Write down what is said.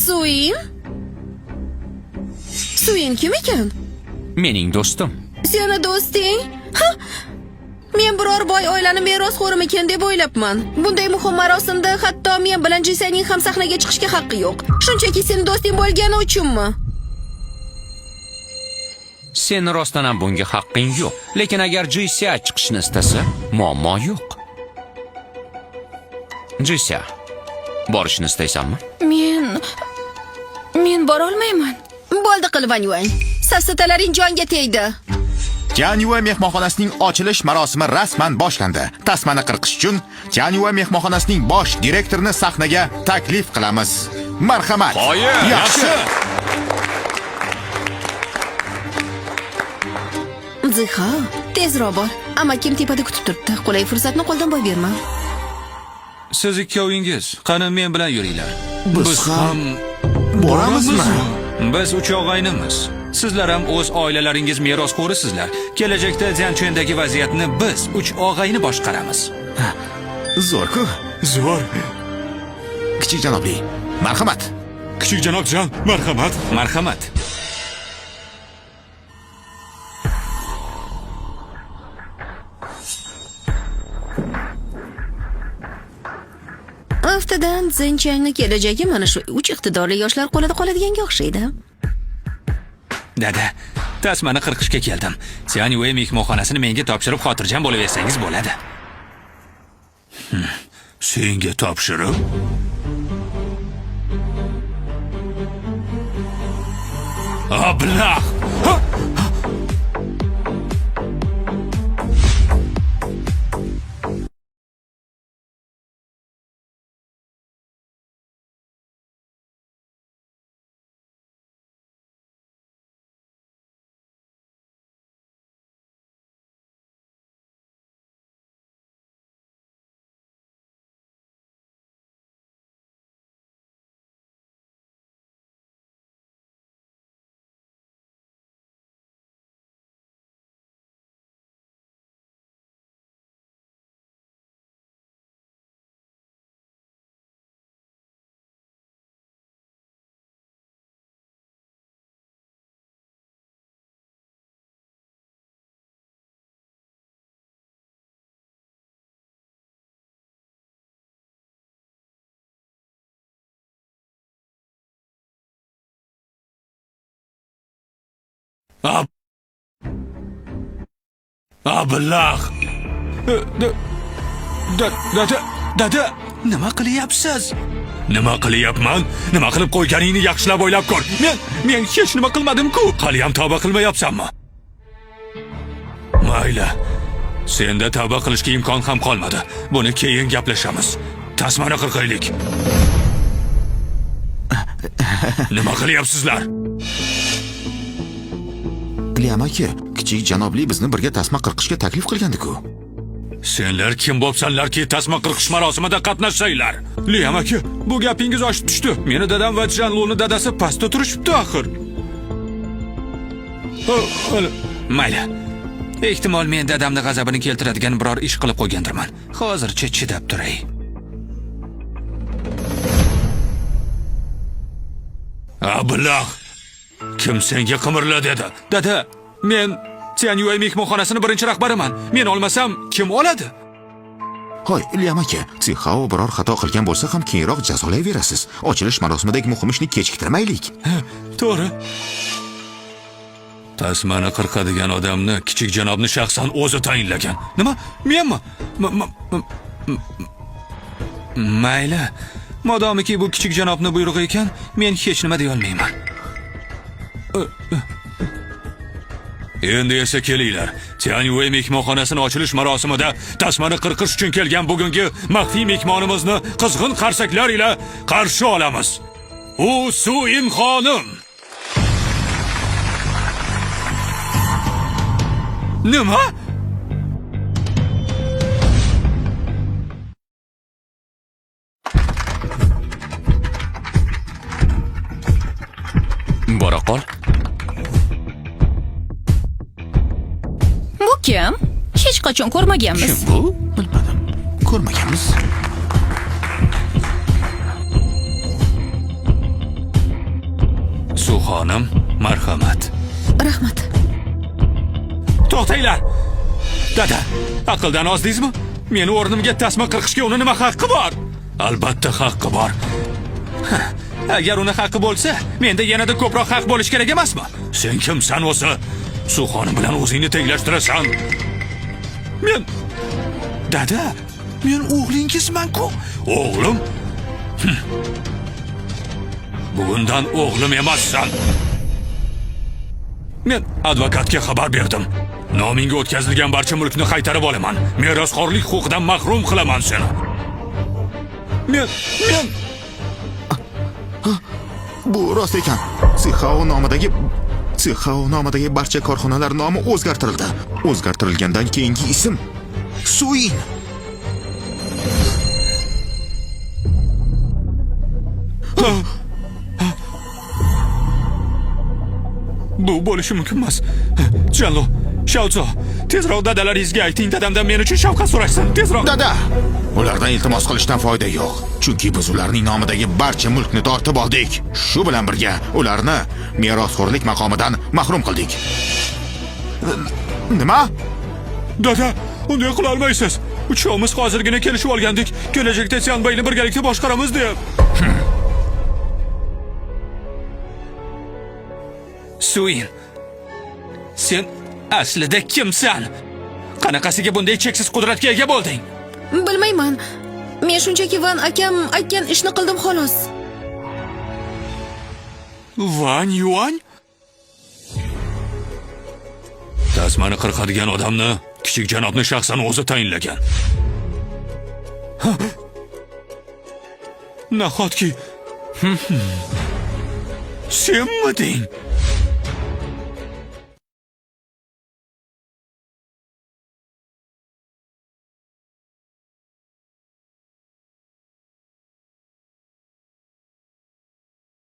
Suin? Suin kim ekan? Mening do'stim. Seni do'sting? Ha? Men biror boy oilani merosxo'rimikan deb o'ylabman. Bunday muhim marosimda hatto men bilan Jisaning ham sahnaga chiqishga haqqi yo'q. Shunchaki seni do'sting bo'lgani uchunmi? Sen rostdan ham bunga haqqing yo'q. Lekin agar Jisya chiqishni istasa, muammo yo'q. Jisya, borishni istaysanmi? Men borolmayman. Bo'ldi qil Vanyuan. Safsatalaring jonga tegdi. Tianyue mehmonxonasining ochilish marosimi rasman boshlandi. Tasmani qirqish uchun Tianyue mehmonxonasining bosh direktorini sahnaga taklif qilamiz. Marhamat. Qoyil, Yaxshi. Ziha, tezroq bor. Amakim tepada kutib turibdi. Qulay fursatni qo'ldan boy berma. Siz ikkovingiz qani men bilan yuringlar. Biz ham boramizmi? Biz uch og'aynimiz. Sizlar ham o'z oilalaringiz merosxo'risizlar. Kelajakda Zianchendagi vaziyatni biz uch og'ayni boshqaramiz. Zo'r-ku. Zo'r. Kichik janobli, marhamat. Kichik janobjon, marhamat. Marhamat. Aftidan Zinchangni kelajagi mana shu uch iqtidorli yoshlar qo'lida qoladiganga o'xshaydi. Dada, tasmani qirqishga keldim. Tianyue mehmonxonasini menga topshirib xotirjam bo'laversangiz bo'ladi. Senga topshirib? Ablah! Ha! Ab Ablah! Dada, dada, nima qilyapsiz? Nima qilyapman? Nima qilib qo'yganingni yaxshilab o'ylab ko'r. Men hech nima qilmadim-ku. Haliyam tavba qilmayapsanmi? Mayli. Senda tavba qilishga imkon ham qolmadi. Buni keyin gaplashamiz. Tasmani qirqaylik. Nima qilyapsizlar? Liam aka, kichik janobli bizni birga tasma qirqishga taklif qilgandi-ku. Senlar kim bo'psanlarki tasma qirqish marosimida qatnashsanglar? Liam aka, bu gapingiz oshib tushdi. Meni dadam va Janluni dadasi pastda turishibdi axir. Mayli. Ehtimol men dadamni g'azabini keltiradigan biror ish qilib qo'ygandirman. Hozircha chidab turay. Ablah! Kim senga qimirla dedi? Dada, men Tianyue mehmonxonasini birinchi rahbariman. Men olmasam kim oladi? Hoy, Liam aka, Sixao biror xato qilgan bo'lsa ham keyinroq jazolayverasiz. Ochilish marosimidagi muhim ishni kechiktirmaylik. To'g'ri. Tasmani qirqadigan odamni kichik janobni shaxsan o'zi tayinlagan. Nima? Menmi? Mayli. Modomiki bu kichik janobni buyrug'i ekan, men hech nima deya olmayman. Endi esa kelinglar. Tianyue mehmonxonasini ochilish marosimida tasmani qirqish uchun kelgan bugungi maxfiy mehmonimizni qizg'in qarsaklar ila qarshi olamiz. U Suin xonim. Nima? Bora qol. Bu kim? Hech qachon ko'rmaganmiz. Kim bu? Bilmadim. Ko'rmaganmiz. Suxonim, marhamat. Rahmat. To'xtanglar! Dada, aqldan ozdingizmi? Meni o'rnimga tasma qirqishga uni nima haqqi bor? Albatta haqqi bor. Agar uni haqqi bo'lsa, menda yanada ko'proq haq bo'lishi kerak emasmi? Sen kimsan o'zi? Suxonim bilan o'zingni tenglashtirasan. Men Dada, men o'g'lingizman-ku. O'g'lim? Bugundan o'g'lim emassan. Men advokatga xabar berdim. Nomingga o'tkazilgan barcha mulkni qaytarib olaman. Merosxo'rlik huquqidan mahrum qilaman seni. Men Bu rost ekan. Sixao nomidagi barcha korxonalar nomi o'zgartirildi. O'zgartirilgandan keyingi ism Suin. Bu bo'lishi mumkin emas. Janlo, Shaozo, tezroq dadalaringizga ayting, dadamdan men uchun shafqat so'rashsin, tezroq. Dada, ulardan iltimos qilishdan foyda yo'q. Chunki biz ularning nomidagi barcha mulkni tortib oldik. Shu bilan birga ularni merosxo'rlik maqomidan mahrum qildik. Nima? Dada, unday qila olmaysiz. Uchovimiz hozirgina kelishib olgandik. Kelajakda Tianbayni birgalikda boshqaramiz deb. Suin, sen aslida kimsan? Qanaqasiga bunday cheksiz qudratga ega bo'lding? Bilmayman. Men shunchaki Van akam aytgan ishni qildim xolos. Van Yuan? Tasmani qirqadigan odamni kichik janobni shaxsan o'zi tayinlagan. Nahotki senmiding?